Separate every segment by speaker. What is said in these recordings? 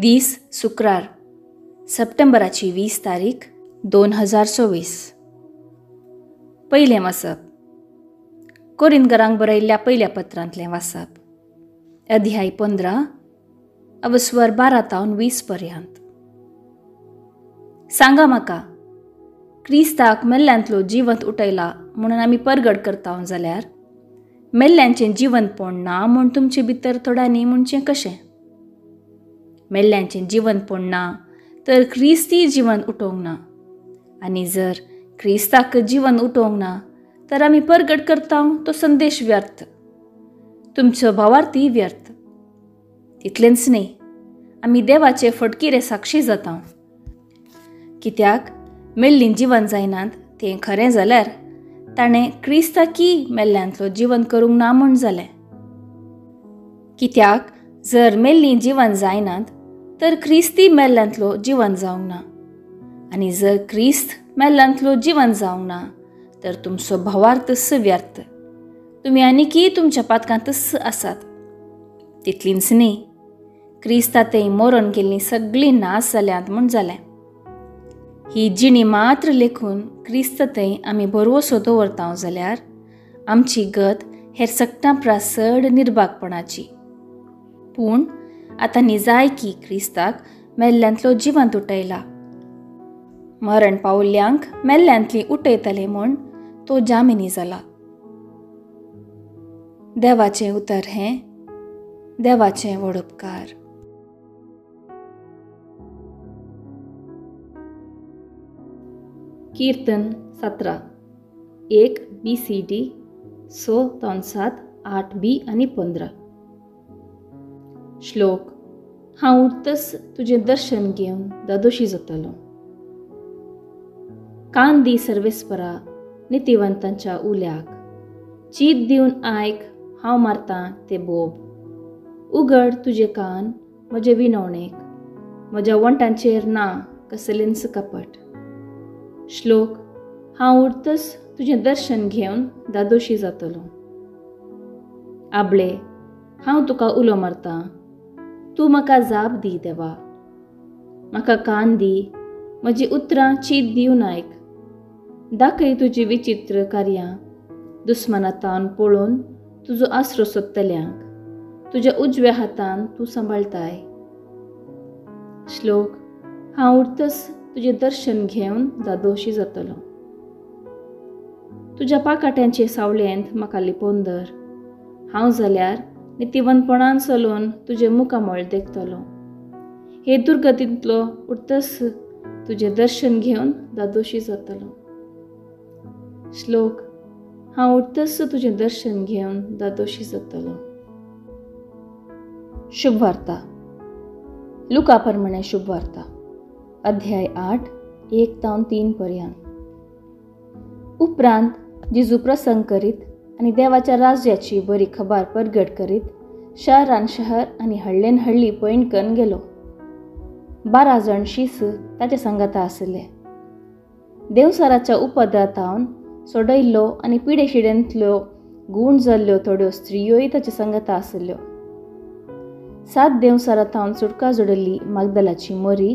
Speaker 1: दीस शुक्रार, सप्टेंबराची 20 तारीख 2024. पयलें वाचप कोरिंदगरांक बरयल्ल्या पयल्या पत्रांतलें वाचप, अध्याय 15 अवस्वर 12 तावन 20 पर्यंत. सांगा म्हाका, क्रिस्ताक मेल्ल्यांतलो जिवंत उठयला म्हणून आमी परगट करता जाल्यार मेल्ल्यांचें जिवंतपण ना म्हूण तुमचे भितर थोड्यांनी म्हणचें कशें? मेल्ल्यांचें जिवंतपण ना तर क्रिस्ती जिवन उठोवंक ना, आनी जर क्रिस्ताक जिवन उठोवंक ना तर आमी परगट करता तो संदेश व्यर्थ, तुमचो भावार्थी व्यर्थ. तितलेंच न्ही, आमी देवाचे फटकिरे साक्षी जाता. कित्याक मेल्लीं जिवन जायनात तें खरें जाल्यार ताणें क्रिस्ताकी मेल्ल्यांतलो जिवन करूंक ना म्हूण जालें. कित्याक जर मेल्लीं जिवन जायनात तर क्रिस्ती मेल्ल्यांतलो जिवन जावंक ना, आनी जर क्रिस्त मेल्ल्यांतलो जिवन जावंक ना तर तुमचो भावार्थ व्यर्थ, तुमी आनीकी तुमच्या पातकांतच आसात. तितलींच न्ही, क्रिस्ता थंय मरोन गेल्लीं सगळीं नास जाल्यांत म्हूण जालें. ही जिणी मात्र लेखून क्रिस्त थंय आमी भरवसो दवरता जाल्यार आमची गत हेर सगटां प्रास चड निर्भागपणाची. पूण आतां निजाय की क्रिस्ताक मेल्ल्यांतलो जिवंत उठयला, मरण पावल्ल्यांक मेल्ल्यांतली उठयतले म्हूण तो जामिनी जाला. देवाचें उतर हें देवाचें व्हड उपकार. कीर्तन 17 1 BCD 6 3 7 8 B आनी 15. श्लोक: हांव उठतच तुजें दर्शन घेवन दादोशी जातलो. कान दी सर्वेस्परा नितिवंतांच्या उल्याक, चीत दिवन आयक हांव मारतां ते बोब. उगड तुजे कान म्हजे विनवणेक, म्हज्या वंटांचेर ना कसलेंच कपट. श्लोक: हांव उठतच तुजें दर्शन घेवन दादोशी जातलो. आबळे, हांव तुका उलो मारतां, तूं म्हाका जाप दी देवा. म्हाका कान दी, म्हजी उतरां चीत दिवन आयक. दाखय तुजी विचित्र कार्यां दुस्मानातावन पळोवन तुजो आसरो सोदतल्यांक, तुज्या उजव्या हातान तूं सांबाळताय. श्लोक: हांव उठतच तुजें दर्शन घेवन दादोशी जातलो. तुज्या पाकाट्यांचे सावळेंत म्हाका लिपोवन धर, हांव जाल्यार नितिवंतपणान चलोवन तुजें मुखामळ देखतलो. हे दुर्गतींतलो उठतच तुजें दर्शन घेवन दादोशी जातलो. श्लोक: हांव उठतच तुजें दर्शन घेवन दादोशी जातलो. शुभवार्ता लुका प्रमाणे शुभवार्ता, अध्याय 8 1 तावन 3 पर्यंत. उपरांत जेजू प्रसंग करीत आनी देवाच्या राज्याची बरी खबर परगट करीत शहरान शहर आनी हळ्ळेन हळ्ळी पयण करून गेलो. 12 जण शीस ताच्या सांगाता आसले. देवसाराच्या उपद्रातावन सोडयल्लो आनी पिडेशिडेंतल्यो गूण जाल्ल्यो थोड्यो स्त्रियोय ताच्या सांगाता आसल्यो. 7 देवसाराथावन सुटका जोडिल्ली मागदलाची मरी,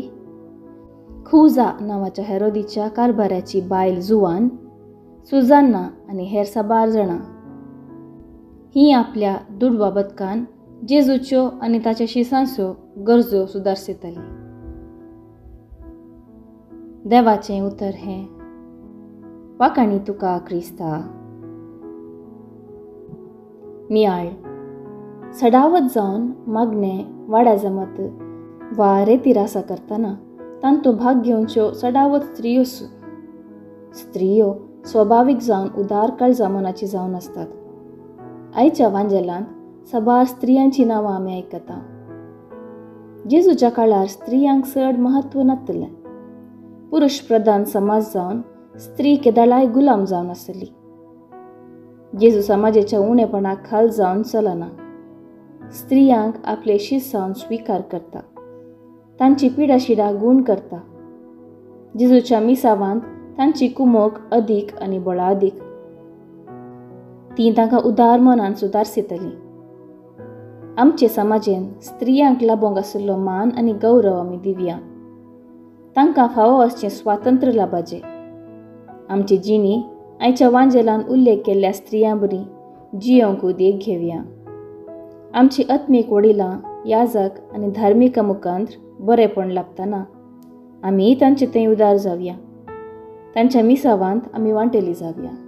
Speaker 1: खुजा नांवाच्या हेरोदीच्या कारभाऱ्याची बायल जुवान, सुजान्ना आनी हेर साबार जाणां ही आपल्या दुडवा बदकान जेजूच्यो आनी ताच्या शिसांच्यो गरजो सुदारसताली. देवाचें उतर हें वाखाणी तुका क्रिस्ता. नियाळ सडावत जावन मागणें वाड्या जमत वा रेतिरासा करतना तांतूं भाग घेवच्यो सडावत स्त्रियो. स्त्रियो स्वभावीक जावन उदार काळजा मनाची जावन आसतात. आयच्या वांजेलांत साबार स्त्रियांची नांवां आमी आयकता. जेजूच्या काळार स्त्रियांक चड म्हत्व नासलें. पुरुश प्रधान समाज जावन स्त्री केदाळाय गुलाम जावन आसली. जेजू समाजाच्या उणेपणाक खाल जावन चलना. स्त्रियांक आपले शिसावन स्विकार करता, तांची पिडाशिडा गूण करता. जेजूच्या मिसावांत तांची कुमोक अदीक आनी बळादीक. ती तांकां उदार मनान सुदारसितली. आमचे समाजेन स्त्रियांक लाबोंक आशिल्लो मान आनी गौरव आमी दिवया. तांकां फावो आसचें स्वातंत्र्य लाबाचें. आमची जिणी आयच्या वांजेलान उल्लेख केल्ल्या स्त्रियां बरी जियोंक देख घेवया. आमची आत्मीक वडिलां, याजक आनी धार्मिका मुखांत बरेपण लाबतना आमी तांचे थंय उदार जावया. तांच्या मिसावांत आमी वांटेली जावया.